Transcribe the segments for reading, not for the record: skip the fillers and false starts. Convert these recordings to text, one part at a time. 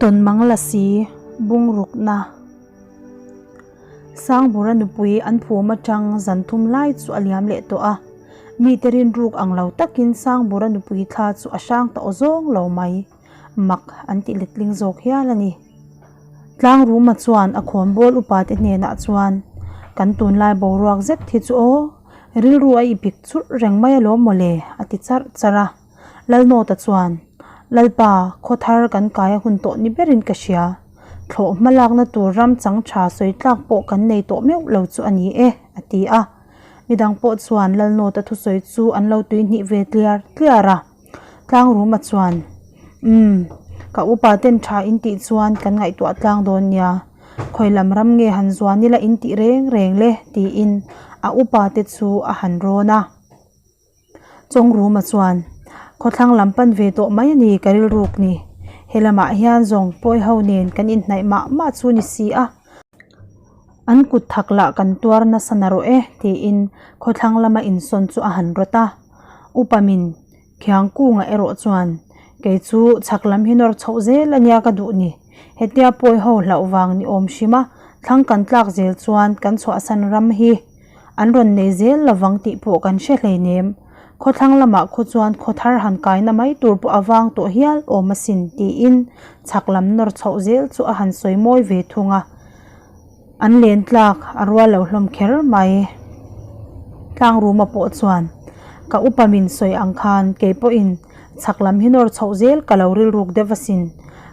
Tawnmang lasi bungrukna Sangbura nupui an phum atang zan thum lai chu a liam leh tawh a, mite rinruk ang lo takin Sangbura nupui thla chu a hrang ta aw zawng lo mai. Mak an ti letling zawk hial a ni. Tlangruma chuan a khawnbawl upate hnenah chuan, Kan tunlai boruak zet hi chu aw, rilru a ipik churh reng mai alawm mawle, a ti charh charh a. Lalnawta chuan, Lalpa, khaw thar kan kai a hun tawh ni berin ka hria. Thlawh hma lakna tur ram chang tha sawi tlak pawh kan nei tawh meuh lo chu a ni e, a ti a. Midang pawh chuan Lalnawta thusawi chu an lo tuihnih ve tliar tliar a. Tlangruma chuan, Umm, ka upa ten tha in tih chuan kan ngaihtuah tlang dawn nia, khawi lam ram nge han zuan ila in tih reng reng le? tiin a upa te chu a han rawn a. Chawngruma chuan, Khawthlang lam pan ve tawh mai a ni ka rilruk ni, he lamah hian zawng pawi ho nen kan inhnaih mah mah chu ni si a, an kut thak lah kan tuar nasa na rawh e, tiin khawthlang lama insawn chu a han rawt a. Upa min Khiang Kunga erawh chuan, Kei chu chhak lam hi nawr chhoh zel a nia ka duh ni. Hetia pawi ho hlauh vang ni awm hrim a, thlang kan tlak zel chuan kan chhuahsan ram hi an rawn nei zel lovang tih pawh kan hre hleinem. Khawthlang lamah khaw chuan khaw thar han kaina mai tur pawh a vang tawh hial awm asin tiin chhak lam nawr chhoh zel chu a han sawi mawi ve thung a. An len tlak a rual lo hlawm kher mai. Tlangruma pawh chuan, Ka upa min sawi ang khan kei pawhin chhak lam hi nawr chhoh zel ka lo rilruk deuh asin.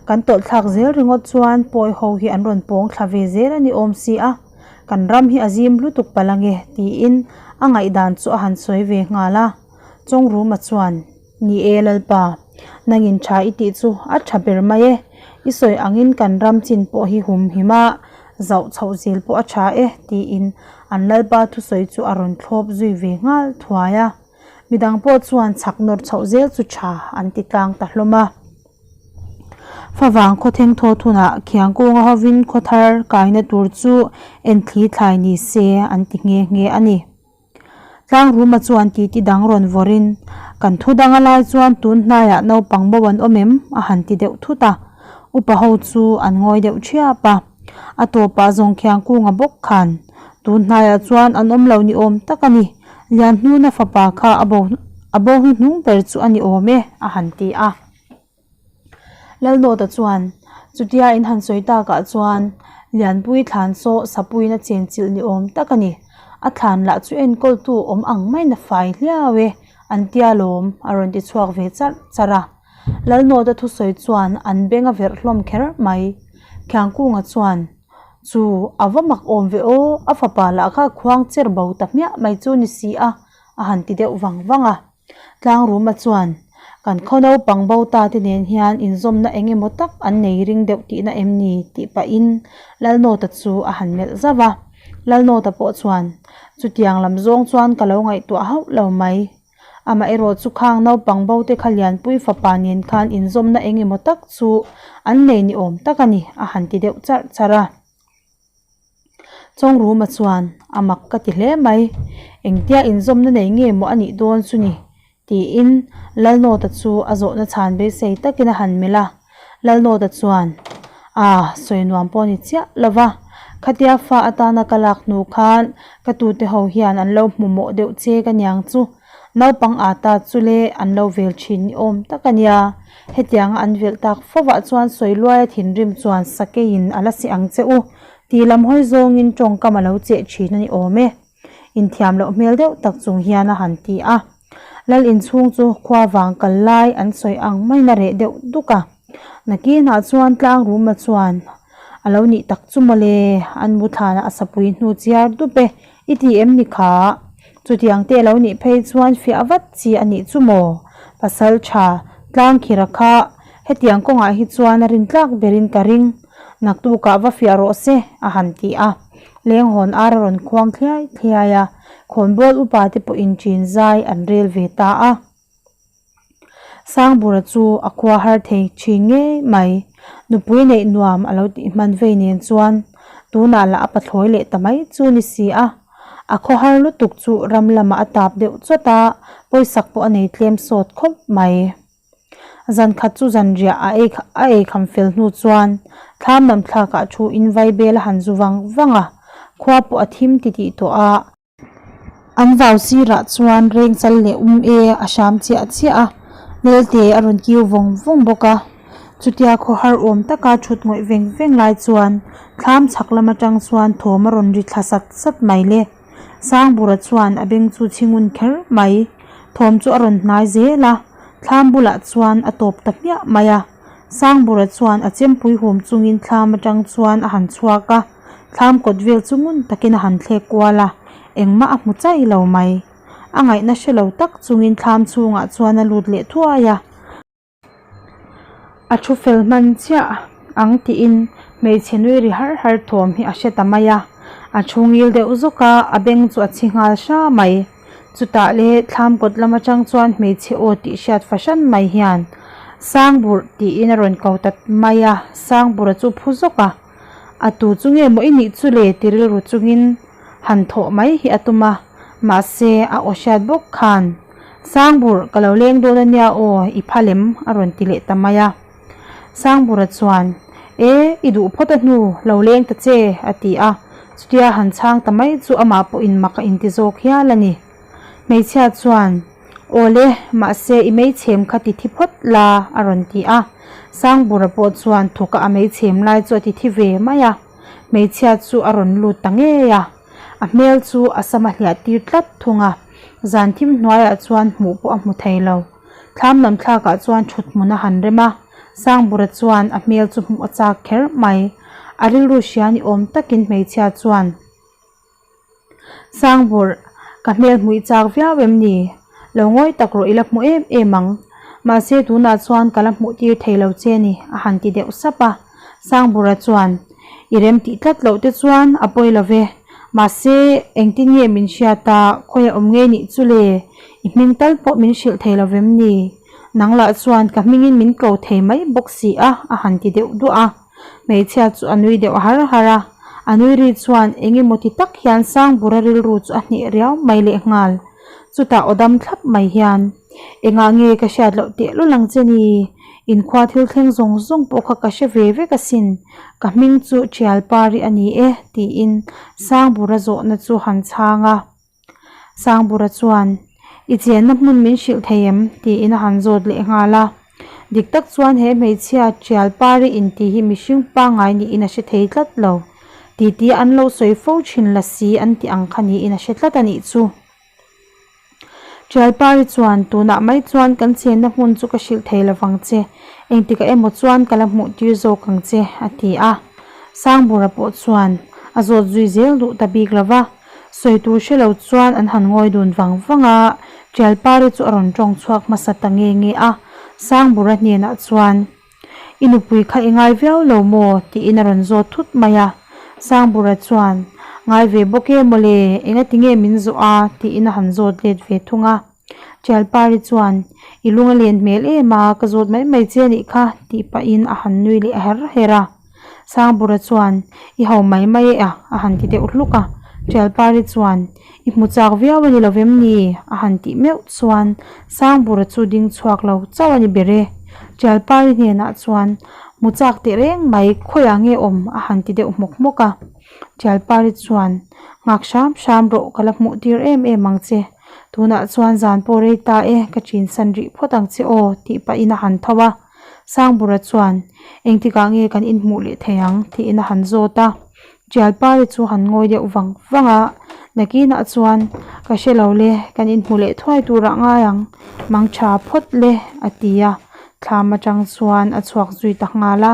Kan tawlh thlak zel ringawt chuan pawi ho hi an rawn pawng thla ve zel a ni awm si a, kan ram hi a zim lutuk palh ange tiin a ngaihdan chu a han sawi ve nghal a. Chawngruma chuan. Ni e Lalpa, nangin tha i tih chu a tha ber mai e, i sawi angin kan ram chin pawh hi hum him a, zauh chhoh zel pawh a tha e, tiin an Lalpa thusawi chu a rawn thlawp zui ve nghal thuai a. Midang pawh chuan chhak nawr chhoh zel chu tha an ti tlang ta hlawm a. Favang khawtheng thaw thunah Khiangkawnga hovin khawthar kaina tur chu enthli thlai ni se an ti nghe nghe a ni. Tlangruma chuan titi dang rawn vawrin, Kan thu dang a lai chuan tun hnaiah naupang bo an awm em? a han ti deuh thut a. Upa ho chu an ngawi deuh thiap a. A tawpah zawng khiang kunga bawk khan, Tun hnaiah chuan an awm lo ni awm tak a ni. Lianhnuna fapa kha a bo a bo hnuhnung ber chu a ni awm e, a han ti a. Lalnawta chuan, Chutia in han sawi takah chuan Lianpui thlan saw sapuiin a chenchilh ni awm tak a ni. A thlan lah chu enkawltu awm ang maiin a fai hliau e, an tia lawm, a rawn ti chhuak ve charh charh a. Lalnawta thusawi chuan an beng a verh hlawm kher mai. Khiangkunga chuan, Chu, a va mak awm ve aw, a fapa lah kha khuang cher bo ta hmiah mai chu ni si a, a han ti deuh vang vang a. Tlangruma chuan, Kan khaw naupang bo ta te nen hian inzawmna eng emaw tak an nei ring deuh tihna em ni? tih pahin Lalnawta chu a han melh zauh a. Lalnawta pawh chuan, Chutiang lam zawng chuan ka lo ngaihtuah hauh lo mai. Amaherawh chu khang naupang bo te kha Lianpui fapa nen khan inzawmna eng emaw tak chu an nei ni awm tak a ni, a han ti deuh charh charh a. Chawngruma chuan, A mak ka ti hle mai, engtia inzawmna nei nge maw a nih dawn chu ni? tiin Lalnawta chu a zawhna chhan beisei takin a han melh a. Lalnawta chuan, Aa, sawi nuam pawh ni chiah lo va, khatia fa atana ka lak hnu khan ka tute ho hian an lo hmu mawh deuh che ka niang chu. Naupang ata chu le an lo vel thin ni awm tak a nia. Hetianga an velh tak fovah chuan Sawiluaia thinrim chuan sakeiin a la si ang che u tih lam hawi zawngin tawngkam a lo cheh thin a ni awm e. Inthiam loh hmel deuh tak chung hian a han ti a. Lal inchhung chu khua vang kal lai an sawi ang maiin a reh deuh duk a. Nakinah chuan tlang ruma chuan a lo nih tak chu mawle, an mu thlanah a sapui hnu chiar dup e, i ti em ni kha? Chutiang te lo nih phei chuan fiah vat chi a nih chu maw? Pasal tha, tlang khira kha hetiang kawngah hi chuan a rin tlak berin ka ring. Naktukah va fiah rawh se, a han ti a. Lenghawn ar a rawn khuang thliai thliai a, khawnbawl upa te pawhin ṭin zai an rel ve ta a. Sangbura chu a khua har thei thin ngei mai. Nupui neih nuam a lo tih hman vei nen chuan tunah lah a pathlawi leh ta mai chu ni si a. A khaw har lutuk chu ram lamah a tap deuh chawt a, pawisak pawh a nei tlem sawt khawp mai. Zan khat chu zanriah a ei a ei kham fel hnu chuan thlam lam thlakah thu in vaibel a han zu vang vang a, khua pawh a thim titih tawh a. An vau sirah chuan reng chal leh um e a hram chiah chiah a, Lelte a rawn kiu vawng vawng bawk a. Chutia khawhar awm taka thut ngawih veng veng lai chuan thlam chhak lam atang chuan thawm a rawn ri thla sat sat mai le. Sangbura chuan a beng chu chhi ngun kher mai. Thawm chu a rawn hnai zel a, thlam bulah chuan a tawp ta hmiah mai a. Sangbura chuan a chempui hum chungin thlam atang chuan a han chhuak a, thlam kawt vel chu ngun takin a han thlek kual a, engmah a hmu chai lo mai. A ngaihna hre lo tak chungin thlam chhungah chuan a lut leh thuai a. A thu fel hman chiah ang tiin hmeichhe nui ri har har thawm hi a hre ta mai a, a thu ngil deuh zawk a, a beng chu a chhi nghal hra mai. Chutah le thlam kawt lam atang chuan hmeichhe aw tih hriat fahran mai hian Sangburh tiin a rawn ko ta mai a, Sangbura chu phu zawk a, a tu chu nge maw i nih chu le ti rilru chungin han thawh mai hi a tum a, mahse a aw hriat bawk khan Sangburh, ka lo leng dawn a nia aw, i pha lem a rawn ti leh ta mai a. Sangbura chuan, E, i duh phawt a hnu, lo leng ta che, a ti a. Chutia han chhang ta mai chu amah pawhin mak a inti zawk hial a ni. Hmeichhia chuan, Aw le, mahse i meichhem kha ti thi phawt la, a rawn ti a. Sangbura pawh chuan thuka a meichhem lai chu a ti thi ve mai a. Hmeichhia chu a rawn lut ta ngei a. A hmel chu a sam a hliah tir tlat thung a, zan thim hnuaiah chuan hmuh pawh a hmu thei lo. Thlam lam thlakah chuan thut hmun a han rem a, Sangbura chuan a hmel chu hmuh a chak kher mai. A rilru hria ni awm takin hmeichhia chuan, Sangbur, ka hmel hmuih chak viau em ni? Lo ngawi tak rawh i la hmu em em ang. Mahse tunah chuan ka la hmuh tir thei lo che ni, a han ti deuh sap a. Sangbura chuan, I rem tih tlat loh te chuan a pawi lo ve. Mahse, engtin nge min hriat a, khawi a awm ngei nih chu le? I hming tal pawh min hrilh thei lo vem ni? Nang lah chuan ka hmingin min ko thei mai bawk si a, a han ti deuh duah a. Hmeichhia chu a nui deuh har har a. A nui ri chuan eng emaw ti tak hian Sangbura rilru chu a hneh riau mai lehnghal. Chutah aw dam thlap mai hian, Engah nge ka hriat loh tehlul ang che ni? Inkhua thil thleng zawng zawng pawh kha ka hre ve vek asin, ka hming chu Thialpari a ni e, tiin Sangbura zawhna chu han chhang a. Sangbura chuan, I chenna hmun min hrilh thei em? tiin a han zawt leh nghal a. Dik tak chuan he hmeichhia Thialpari intih hi mihring pangngai niin a hre thei tlat lo. Titi an lo sawi fo thin la si an tih ang kha niin a hre tlat a nih chu. Ṭialpari chuan, Tunah mai chuan kan chenna hmun chu ka hrilh thei lo vang che, engtikah emaw chuan ka la hmuh tir zawk ang che, a ti a. Sangbura pawh chuan a zawt zui zel duh ta bik lo va, sawi tur hre lo chuan an han ngawi dun vang vang a, Ṭialpari chu a rawn ṭawng chhuak hmasa ta nge nge a, Sangbura hnenah chuan, I nupui kha i ngai viau lo maw? tiin a rawn zawt thut mai a. Sangbura chuan, Ngai ve bawk e mawle, engati nge min zawh a? tiin a han zawt let ve thung a. Ṭialpari chuan, I lung a len hmel em a, ka zawt mai mai che anih kha, tih pahin a han nui leh her her a. Sangbura chuan, I ho mai mai e a, a han ti deuh hluk a. Ṭialpari chuan, I hmu chak viau a ni lo vem ni? a han tih meuh chuan Sangbura chu ding chhuak lo chauh a ni ber e. Ṭialpari hnenah chuan, Hmu chak teh reng mai, khawiah nge awm? a han ti deuh hmawk hmawk a. Ṭialpari chuan, Nghak hram hram rawh, ka la hmuh tir em em ang che. Tunah chuan zan pawh rei ta e, ka ṭinsan rih phawt ang che aw, tih pahin a han tho a. Sangbura chuan, Engtikah nge kan inhmuh leh thei ang? tiin a han zawt a. Ṭialpari chu han ngawi deuh vang vang a, nakinah chuan, Ka hre lo le, kan inhmu leh thuai turah ngai ang, mang ṭha phawt le, a ti a. Thlam aṭang chuan a chhuak zui ta nghal a.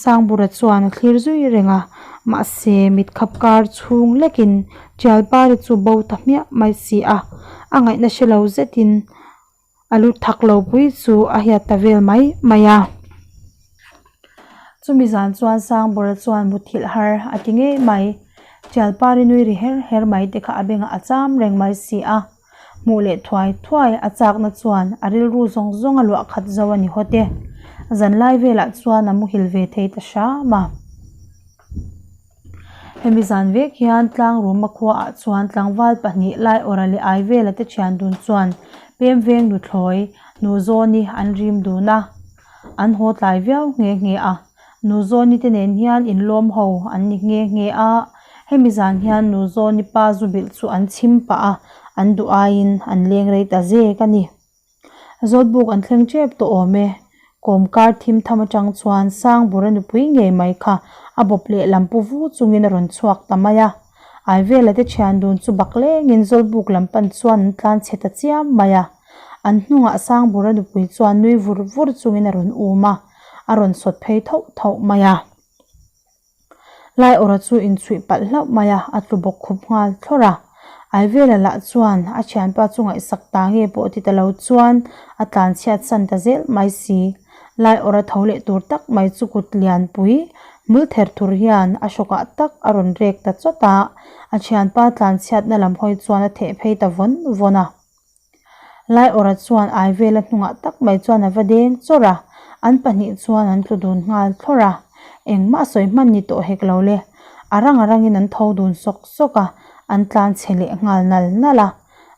Sangbura chuan a thlir zui reng a, mahse mitkhap kar chhung lekin Ṭialpari chu bo ta hmiah mai si a, a ngaihna hre lo zetin A lu thak lo pui chu a hiat ta vel mai mai a. Chumi zan chuan Sangbawra chuan muthilh har a ti ngei mai. Ṭialpari nui ri her her mai te kha a bengah a cham reng mai si a. Hmuh leh thuai thuai a chakna chuan a rilru zawng zawng a luah khat zo a ni hawt e. Zanlai velah chuan a muhil ve thei ta hram a. Hemi zan vek hian tlang ruma khuaah chuan tlangval pahnih Laiawrha leh Aivela te thian dun chuan pem veng nuthlawi nu Zawni an rim dun a. An haw tlai viau nghe nghe a. Nuzawni te nen hian inlawm ho an ni nghe nghe a. Hemi zan hian Nuzawni pa zu bilh chu an chhim pah a, an duh aiin an leng rei ta zek a ni. Zawlbuk an thleng tep tawh awm e. Kawmkar thim tham atang chuan Sangbura nupui ngei mai kha a bawp leh lam pu vu chungin a rawn chhuak ta mai a. Aivela te thian dun chu bak lengin Zawlbuk lam pan chuan an tlan chhe ta chiam mai a. An hnungah Sangbura nupui chuan nui vur vur chungin a rawn um a, a rawn sawt phei thauh thauh mai a. Laiawrha chu inchhuih palh hlauh mai a, a tlu bawk khup nghal thlawrh a. Aivela lah chuan a thianpa chu ngaihsak ta nge pawh ti ta lo chuan a tlanchhiat san ta zel mai si. Laiawrha tho leh tur tak mai chu kut lianpui hmul ther thur hian a hrawkah tak a rawn rek ta chawt a, a thianpa tlanchhiatna lam hawi chuan a theh phei ta vawn vawn a. Laiawrha chuan Aivela hnungah tak mai chuan a va deng chawrh a, an pahnih chuan an tlu dun nghal thlawrh a. Engmah sawi hman ni tawh hek lo le. A rang a rangin an tho dun sawk sawk a, an tlan chhe leh nghal nal nal a.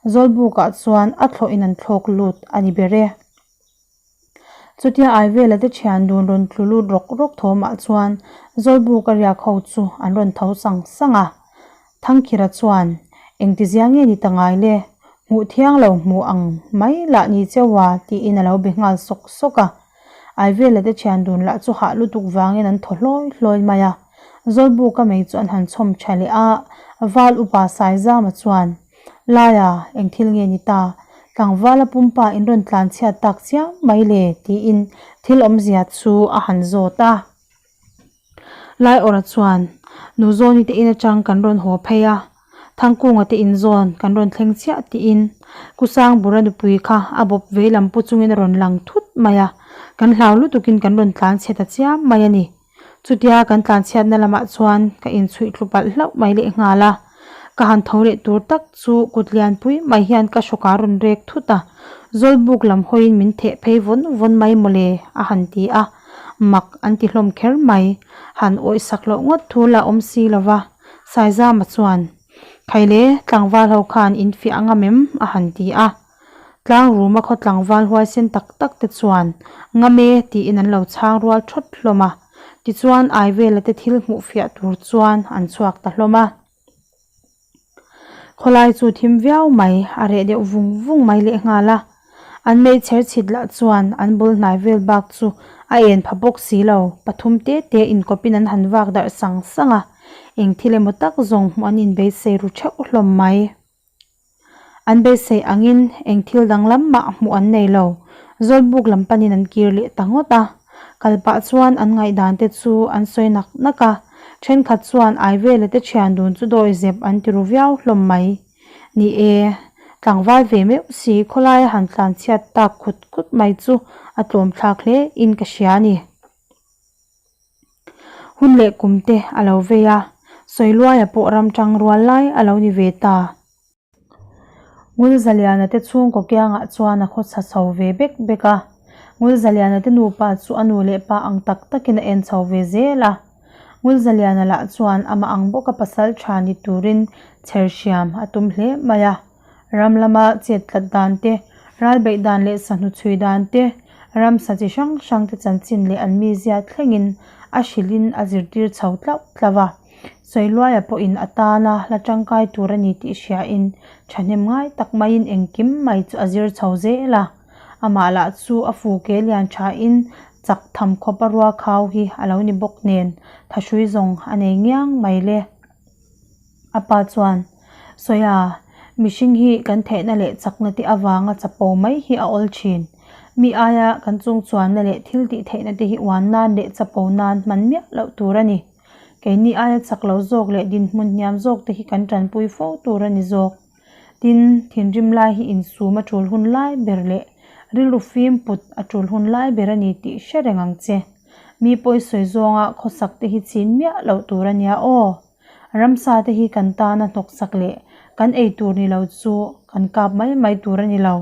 Zawlbukah chuan a thlawhin an thlawk lut a ni ber e. Chutia Aivela te thian dun rawn tlu lut rawk rawk thawmah chuan Zawlbuka riak ho chu an rawn tho sang sang a. Thangkhira chuan, Engtizia nge ni ta ngai le? Hmuh thiang lo hmu ang mai lah ni cheu a tiin a lo be nghal sawk sawk a. Aivela te thian dun lah chu hah lutuk vangin an thaw hlawi hlawi mai a. Zawlbuka mei chu an han chhawm tha leh a, Val upa Saizama chuan, Laia, eng thil nge ni ta? Tlangvala pumpa in rawn tlan chhiat tak chiang mai le tiin thil awmzia chu a han zawt a. Laiawrha chuan, Nuzawni te in atang kan rawn haw phei a, Thangkunga te in zawn kan rawn thleng chiah tiin Kusangbura nupui kha a bawp vei lam pu chungin a rawn lang thut mai a, kan hlau lutukin kan rawn tlan chhe ta chiam mai a ni. Chutia kan tlanchhiatna lamah chuan ka inchhuih tlu palh hlauh mai leh nghal a, ka han tho leh tur tak chu kut lianpui mai hian ka hrawk a rawn rek thut a, Zawlbuk lam hawiin min theh phei vawn vawn mai mawle a han ti a, mak an ti hlawm kher mai, han awih sak loh ngawt thu lah awm si lo va, Saizama chuan, Khaile, tlangval ho khan in fiah ngam em? a han ti a. Tlang ruma khaw tlangval huaisen tak tak te chuan Ngam e tiin an lo chhang rual thawt hlawm a. Tichuan Aivela te thil hmuh fiah tur chuan an chhuak ta hlawm a. Khawlai chu thim viau mai, a reh deuh vung vung mai lehnghal a. An meichher chhit lah chuan an bul hnai vel bak chu a en pha bawk si lo, pathum te te inkawpin an han vak darh sang sang a. Eng thil emaw tak zawng hmuh an inbeisei ru theuh hlawm mai. An beisei angin eng thil danglam mah hmuh an nei lo. Zawlbuk lam panin an kir leh ta ngawt a. Kal pah chuan an ngaihdan te chu an sawi nak nak a. Thenkhat chuan Aivela te thian dun chu dawi zep an ti ru viau hlawm mai. Ni e, tlangval ve meuh si khawlaia han tlan chhiat tak khut khut mai chu a tlawm thlak hle in ka hria a ni. Hun leh kum te a lo vei a, Sawiluaia pawh ram tang rual lai a lo ni ve ta. Ngulzaliana te chhungkaw kiangah chuan a khawchha chho ve bek bek a, Ngulzaliana te nupa chu a nu leh pa ang tak takin a en chho ve zel a. Ngulzaliana lah chuan amah ang bawka pasal tha ni turin chher hriam a tum hle mai a. Ram lama chet tlat dan te, ral beih dan leh sahnu chhui dan te, ramsa chi hrang hrang te chanchin leh an mizia thlengin a hrilhin a zirtir chho tlauh tlauh a. Sawiluaia pawhin a tana hla tangkai tur a ni tih hriain thahnem ngai tak maiin engkim mai chu a zir chho zel a. Amah lah chu a fu ke lian thain chak tham khawp a rua khau hi a lo ni bawk nen thahrui zawng a nei ngiang mai le. A pa chuan, Sawia, mihring hi kan theihna leh chakna te avanga chapo mai hi a awl thin. Mi aia kan chung chuanna leh thil tih theihna te hi uan nan leh chapo nan hman miah loh tur a ni. Keini aia chak lo zawk leh dinhmun hniam zawk te hi kan tanpui fo tur a ni zawk. Tin, thinrim lai hi insum a tul hun lai ber leh rilru fim put a tul hun lai ber a ni tih hre reng ang che. Mi pawi sawi zawnga khawsak te hi chin miah loh tur a nia aw. Ramsa te hi kan tana hnawksak leh kan ei tur ni lo chu kan kap mai mai tur a ni lo.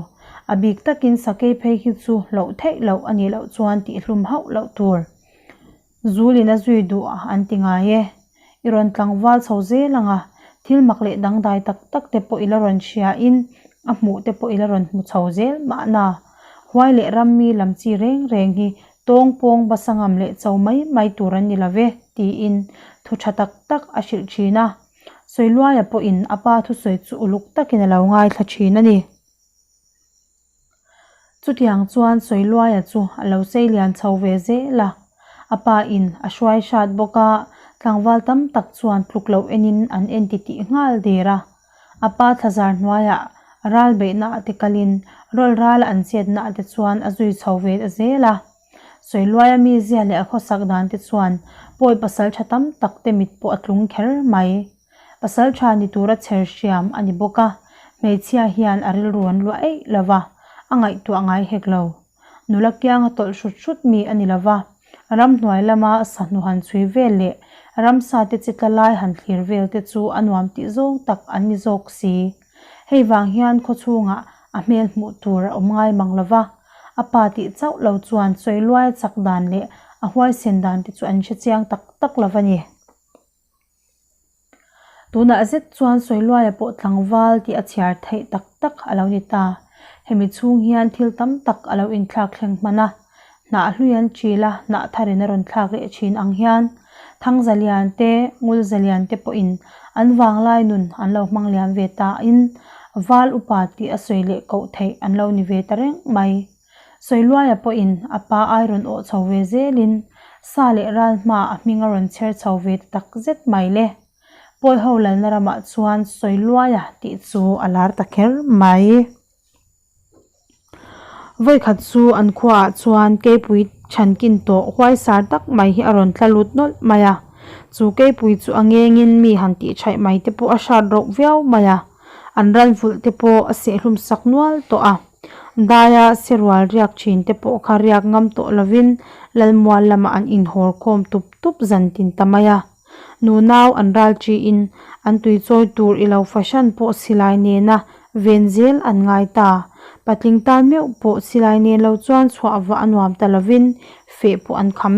A bik takin sakei phei hi chu hloh theih loh a nih loh chuan tihhlum hauh loh tur. Zulin a zui duh an ti ngai e. I rawn tlangval chho zel ang a, thil mak leh dangdai tak tak te pawh i la rawn hriain a hmuh te pawh i la rawn hmu chho zel mahna. Huai leh rammi lam chi reng reng hi. Tawng pawng basa ngam leh cho mai mai tur an ni lo ve, tiin thu tha tak tak a hrilh thin a. Sawiluaia pawhin a pa thusawi chu uluk takin a lo ngaithla thin a ni. Chutiang chuan Sawiluaia chu a lo sei lian chho ve zel a, a pa in a hruai hrat bawk a, tlangval tam tak chuan tluk loh enin an en titih nghal der a. A pa thlazar hnuaiah ral beihna ah te kalin rawl rala an chetna ah te chuan a zui chho ve ta zel a. Sawiluaia mizia leh a khawsak dan te chuan pawi pasal tha tam tak te mit pawh a tlung kher mai. Pasal tha ni tura chher hriam a ni bawk a, hmeichhia hian a rilru an luah eih lo va, a ngaihtuah ngai hek lo. Nula kianga tawlh hrut hrut mi a ni lo va, ramhnuai lama sahnu han chhui vel leh ramsa te chi tla lai han thlir vel te chu a nuam tih zawng tak an ni zawk si. Hei vang hian khawchhungah a hmel hmuh tur a awm ngai mang lo va, a pa tih chauh lo chuan sawiluai a chak dan leh a huaisen dan te chu an hre chiang tak tak lo va ni. Tunah zet chuan Sawiluaia pawh tlangval tih a chhiar theih tak tak a lo ni ta. Hemi chhung hian thil tam tak a lo inthlak thleng hman a, hnah hlui an ṭil a, hnah tharin a rawn thlak leh ṭhin ang hian Thangzalian te, Ngulzalian te pawhin an vanglai nun an lo hmang liam ve ta in Val upa tih a sawi leh koh theih an lo ni ve ta reng mai. Sawiluaia pawhin a pa ai rawn awh chho ve zelin sa leh ral hmaah a hming a rawn chher chho ve ta tak zet mai le. Pawi ho lalna ramah chuan Sawiluaia tih chu a lar ta kher mai. Vawikhat chu an khuaah chuan keipui chhankin tawh huaisar tak mai hi a rawn tla lut nawlh mai a. Chu keipui chu a ngengin mi han tihchhaih mai te pawh a hrat roh viau mai a. An ran vulh te pawh a sehhlum sak nual tawh a. Daia serual riak thin te pawh kha riak ngam tawh lovin Lalmual lamah an inhawr khawm tup tup zan tin ta mai a. Nunau an ral chiin an tuichawi tur i lo fahran pawh silai nena ven zel an ngai ta. Patling tan meuh pawh silai nen lo chuan chhuah vah a nuam ta lovin feh pawh an kham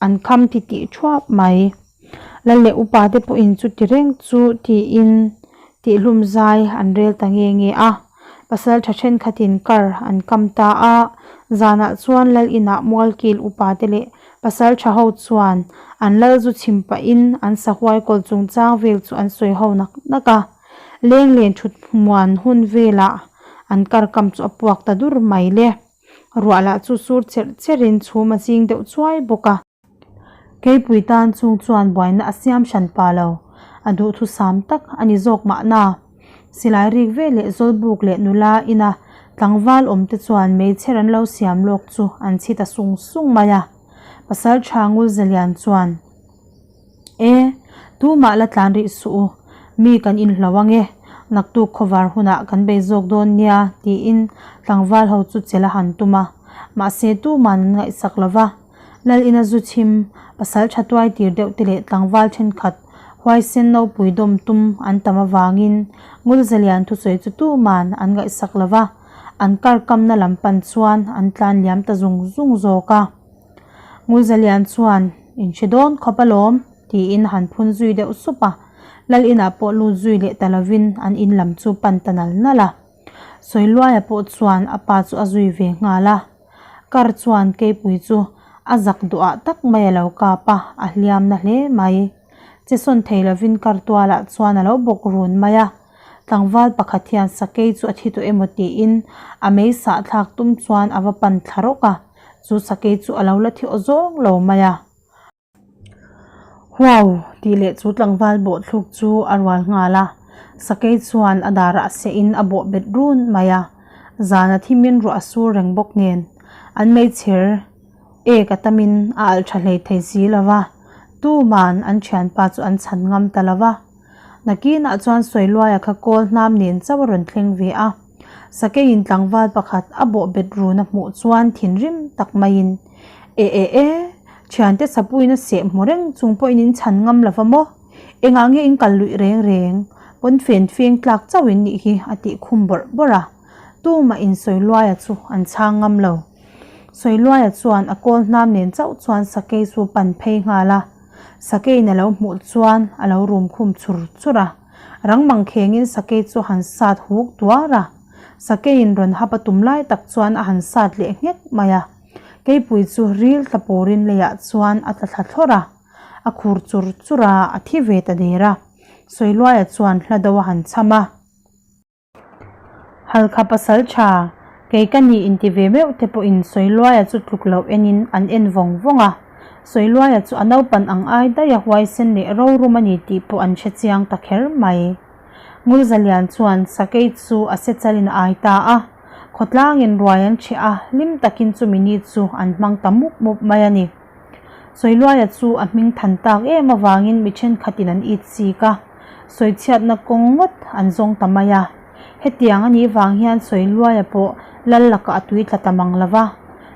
an kham ti tih thuap mai. Lal leh upa te pawhin chuti reng chu tiin tihhlum zai an rel ta nge nge a. Pasal tha thenkhatin kar an kam ta a, zanah chuan lal inah mualkil upa te leh pasal tha ho chuan an lal zu chhim pahin an sahuai kawl chungchang vel chu an sawi ho nak nak a. Lenglen thut hmuan hun velah an kar kam chu a puak ta dur mai le. Ruah lah chu sur cherh cherhin chhum a zing deuh chuai bawk a. Keipui tan chung chuan buaina a siam hran pa lo, a duhthusam tak a ni zawk mahna. Silai rik ve leh Zawlbuk leh nula ina tlangval awm te chuan meichher an lo siam lawk chu an chhi ta sung sung mai a. Pasal tha Ngulzalian chuan. E, tumah la tlan rih suh u, mi kan inhlo ang e, naktuk khawvar hunah kan bei zawk dawn nia, tiin tlangval ho chu chel a han tum a, mahse tuman an ngaihsak lo va. Lal ina zu chhim, pasal tha tuai tir deuh te leh tlangval thenkhat huaisen nopui dawm tum an tam avangin Ngulzalian thusawi chu tuman an ngaihsak lo va, an kar kamna lam pan chuan an tlan liam ta zung zung zawk a. Ngulzalian chuan, In hre dawn khawp alawm, tiin a han phun zui deuh sup a. Lal inah pawh lut zui leh ta lovin an in lam chu pan ta nal nal a. Sawiluaia pawh chuan a pa chu a zui ve nghal a. Kar chuan keipui chu a zak duhah tak mai a lo kap a, a hliam na hle mai. Che sawn thei lovin kar tualah chuan a lo bawk run mai a. Tlangval pakhat hian sakei chu a thi tawh emaw tiin a mei sah thlak tum chuan a va pan thla rawk a. Chu sakei chu a lo la thi aw zawng lo mai a. Huau! tih leh chu tlangval bawh thluk chu a rual nghal a. Sakei chuan a darah a sehin a bawh bet run mai a. Zan a thimin ruah a sur reng bawk nen an meichher ek a tamin a alh tha hlei thei si lo va. Tuman an thianpa chu an chhan ngam ta lo va. Nakinah chuan Sawiluaia kha kawl hnam nen chauh a rawn thleng ve a. Sakeiin tlangval pakhat a bawh bet run a hmuh chuan thinrim tak maiin, E e e, thiante sapuiin a seh hmu reng chung pawhin in chhan ngam lo va maw? Engah nge in kal luih reng reng? Pawn fen feng tlak chauh in nih hi a tih khum bawrh bawrh a. Tumah in Sawiluaia chu an chhang ngam lo. Sawiluaia chuan a kawl hnam nen chauh chuan sakei chu pan phei nghal a. Sakeiin a lo hmuh chuan a lo rum khum chur chur a. Rang mang khengin sakei chu a han sat huk tuar a. Sakeiin rawn hap a tum lai tak chuan a han sat leh nghek mai a. Keipui chu ril tla purin leiah chuan a tla thla thlawrh a, a khur chur chur a, a thi ve ta der a. Sawiluaia chuan hla do a han chham a. Halkha pasal tha, kei ka ni inti ve meuh te pawhin Sawiluaia chu tluk loh enin an en vawng vawng a. Sawiluaia chu a naupan ang ai daih a huaisen leh rorum a ni tih pawh an hre chiang ta kher mai. Ngulzalian chuan sakei chu a se chalin a ai ta a. Khawtlangin ruai an ṭheh a, hlim takin chumi ni chu an hmang ta mup mup mai a ni. Sawiluaia chu a hming than tak em avangin mi thenkhatin an it chik a, sawichhiatna kawng ngawt an zawng ta mai a. Hetiang a nih vang hian Sawiluaia pawh lal lakah a tui tla ta mang lo va.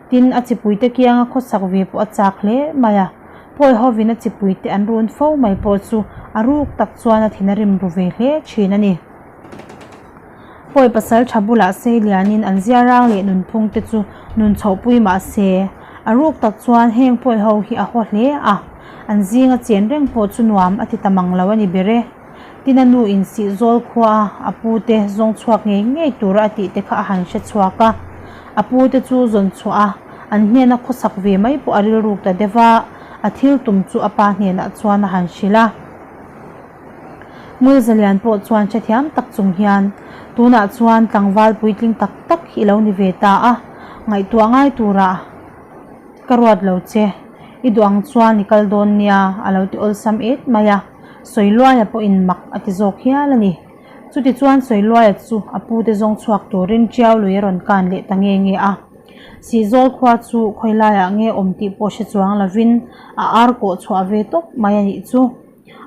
Tin, a chipuite kianga khawsak ve pawh a chak hle mai a. Pawi hovin a chipuite an run fo mai pawh chu a ruk tak chuan a thin a rim ru ve hle thin a ni. Pawi pasal tha bulah sei lianin an ziarang leh nunphung te chu nun chhohpui mah se, a ruk tak chuan heng pawi ho hi a haw hle a, an zinga chen reng pawh chu nuam a ti ta mang lo a ni ber e. Tin a nu in sih zawl khua a, a pu te zawng chhuak ngei ngei tura a tih te kha a han hre chhuak a. A pu te chu zawn chhuah a, an hnena khawsak ve mai pawh a rilruk ta deuh a, a thil tum chu a pa hnenah chuan a han hrilh a. Ngulzalian pawh chuan hrethiam tak chung hian, Tunah chuan tlangval puitling tak tak hi i lo ni ve ta a, ngaihtuah ngai turah ka ruat lo che. I duh ang chuan i kal dawn nia, a lo ti awlsam et mai a. Sawiluaia pawhin mak a ti zawk hial a ni. Chutichuan Sawiluaia chu a pute zawng chhuak turin Tiau lui a rawn kan leh ta nge nge a. Sihzawl khua chu khawilaiah nge awm tih pawh hre chuang lovin a ar kawh chhuah ve tawp mai a nih chu.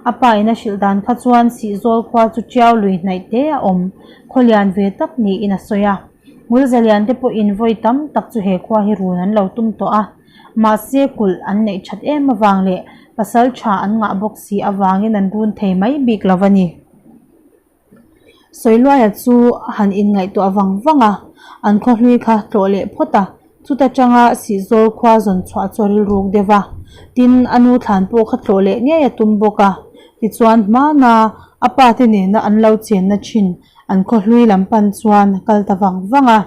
A pa in a hrilh dan kha chuan Sihzawl khua chu Tiau lui hnaih te a awm, khaw lian ve tak niin a sawi a. Ngulza lian te pawhin vawi tam tak chu he khua hi run an lo tum tawh a, mahse kulh an neih that em avang leh pasal tha an ngah bawk si avangin an run thei mai bik lo a ni. Sawiluaia chu a han inngaihtuah vang vang a, an khaw hlui kha tlawh leh phawt a, chuta tanga Sihzawl khua zawn chhuah chu a rilruk deuh a, tin a nu thlan pawh kha tlawh leh ngei a tum bawk a, tichuan hmana a pa te nena an lo chenna thin an khaw hlui lam pan chuan a kal ta vang vang a.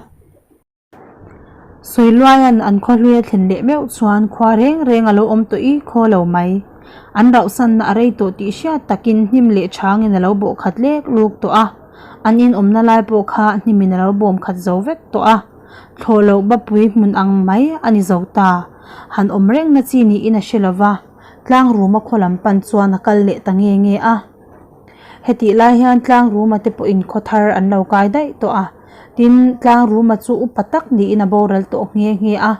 Sawiluaia'n an khaw hlui a thlen leh meuh chuan khua reng reng a lo awm tawh i khaw lo mai. An rauhsanna a rei tawh tih hriat takin hnim leh chhangin a lo bawh khat lek luk tawh a, an inawmna lai pawh kha hnimin a lo bawm khat zo vek tawh a. Thlawh loh bapui hmun ang mai a ni zo ta. Han awm rengna chi niin a hre lo va, tlang ruma khaw lam pan chuan a kal leh ta nge nge a. Hetih lai hian tlang ruma te pawhin khaw thar an lo kai daih tawh a. Tin, Tlangruma chu upa tak niin a boral tawh nghe nghe a.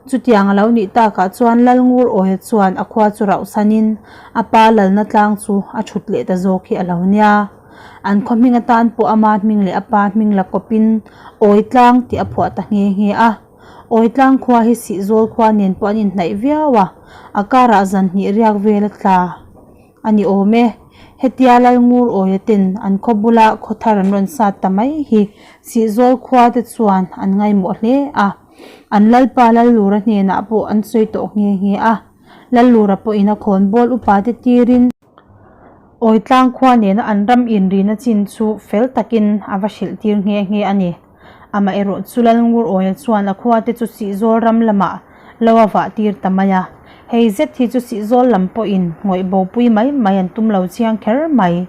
Chutiang a lo nih takah chuan Lalngur Awia chuan a khua chu rauhsanin a pa lalna tlang chu a thut leh ta zawk hi a lo nia. An khaw hming atan pawh ama hming leh a pa hming la kawpin Awitlang tih a phuah ta nghe nghe a. Awitlang khua hi Sihzawl khua nen pawh an inhnaih viau a, a karah zan hnih riak vel a tla. A ni awm e. Hetia Lalngur Awia ten an khaw bula khaw thar an rawn sat ta mai hi Sihzawl khua te chuan an ngaimawh hle a. An Lalpa Lallura hnenah pawh an sawi tawh nghe nghe a. Lallura pawhin a khawnbawl upa te tirin Awitlang khua nena an ram inrina chin chu fel takin a va hrilh tir nghe nghe a ni. Amaherawh chu Lalngur Awia chuan a khua te chu Sihzawl ram lamah lo a vah tir ta mai a. Hei zet hi chu Sihzawl lam pawhin ngawih bopui mai mai an tum lo chiang kher mai.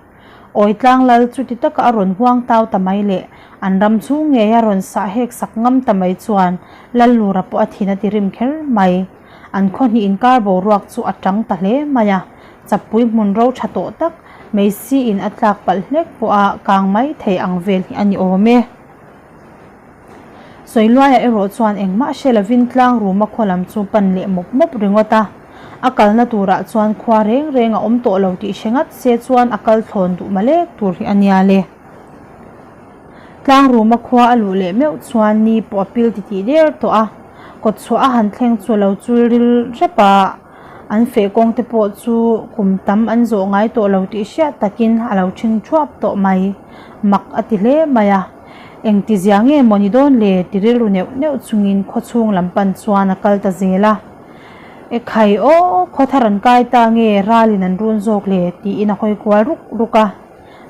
Awitlang lal chuti taka a rawn huang tau ta mai leh an ram chhung ngei a rawn sah hek sak ngam ta mai chuan Lallura pawh a thin a ti rim kher mai. An khaw hnih inkar boruak chu a tang ta hle mai a. Chappui hmun ro tha tawh tak Meisi in a tlak palh hlek pawh a kang mai thei ang vel hi a ni awm e. Sawiluaia erawh chuan engmah hre lovin tlang ruma khaw lam chu pan leh mawp mawp ringawt a. A kalna turah chuan khua reng reng a awm tawh lo tih hre ngat se chuan a kal thlawn duh malek tur hi a nia le. Tlang ruma khua a luh leh meuh chuan ni pawh a pil titih der tawh a. Kawtchhuah a han thleng chu a lo chul ril rep a. An feh kawng te pawh chu kum tam an zawh ngai tawh lo tih hriat takin a lo ṭhing ṭhuap tawh mai. Mak a ti hle mai a. Engti zia nge maw ni dawn le ti rilru neuh neuh chungin khaw chhung lam pan chuan a kal ta zel a. E khai aw, khaw thar an kai ta nge ralin an run zawk le tiin a hawi kual ruk ruk a.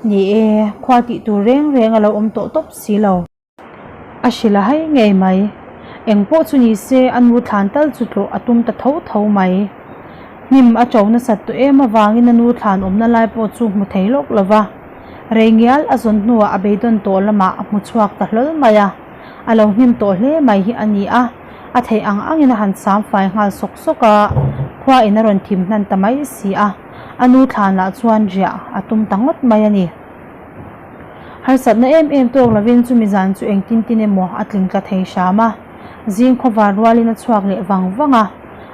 Ni e, khua tih tur reng reng a lo awm tawh tawp si lo. A hrilh a hai ngei mai. Eng pawh chu ni se a nu thlan tal chu tlawh a tum ta tho tho mai. Hnim a cho nasat tawh em avangin a nu thlan awmna lai pawh chu hmu thei lawk lo va. Rei ngial a zawn hnuah a beidawn tawh lamah a hmu chhuak ta hlawl mai a. A lo hnim tawh hle mai hi a ni a, a theih ang angin a han sam fai nghal sawk sawk a, khua in a rawn thim hnan ta mai si a, a nu thlanah chuan riah a tum ta ngawt mai a ni. Harsatna em em tawk lovin chumi zan chu engtin tin emaw a tling tla thei hram a, zing khawvar rualin a chhuak leh vang vang a,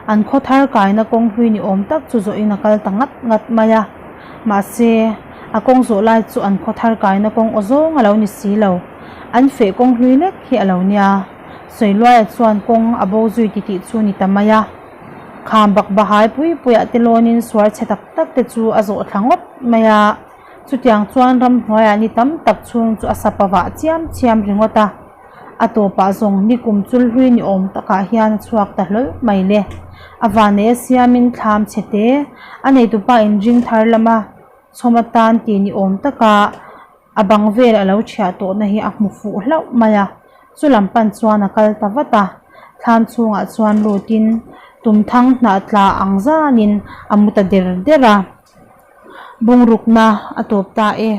an khaw thar kaina kawng hlui ni awm tak chu zawhin a kal ta ngat ngat mai a. Mahse, a kawng zawh lai chu an khaw thar kaina kawng aw zawng a lo ni si lo. An feh kawng hlui lek hi a lo nia. Sawiluaia chuan kawng a bo zui titih chu ni ta mai a. Kham bak bahai pui puiah te lawnin suar chhe tak tak te chu a zawh thla ngawt mai a. Chutiang chuan ramhnuaiah ni tam tak chhung chu a sapa vah chiam chiam ringawt a. A tawpah zawng ni kum chul hlui ni awm takah hian a chhuak ta hlawl mai le. A vanei a siamin thlam chhe te, a neitupa inring thar lama chhawm atan tih ni awm taka a bang vel a lo chhiah tawhna hi a hmu fuh hlauh mai a. Chu lam pan chuan a kal ta vat a, thlam chhungah chuan lutin tumthang hnah tla ang zanin a mu ta der der a. Bungrukna a tawp ta e.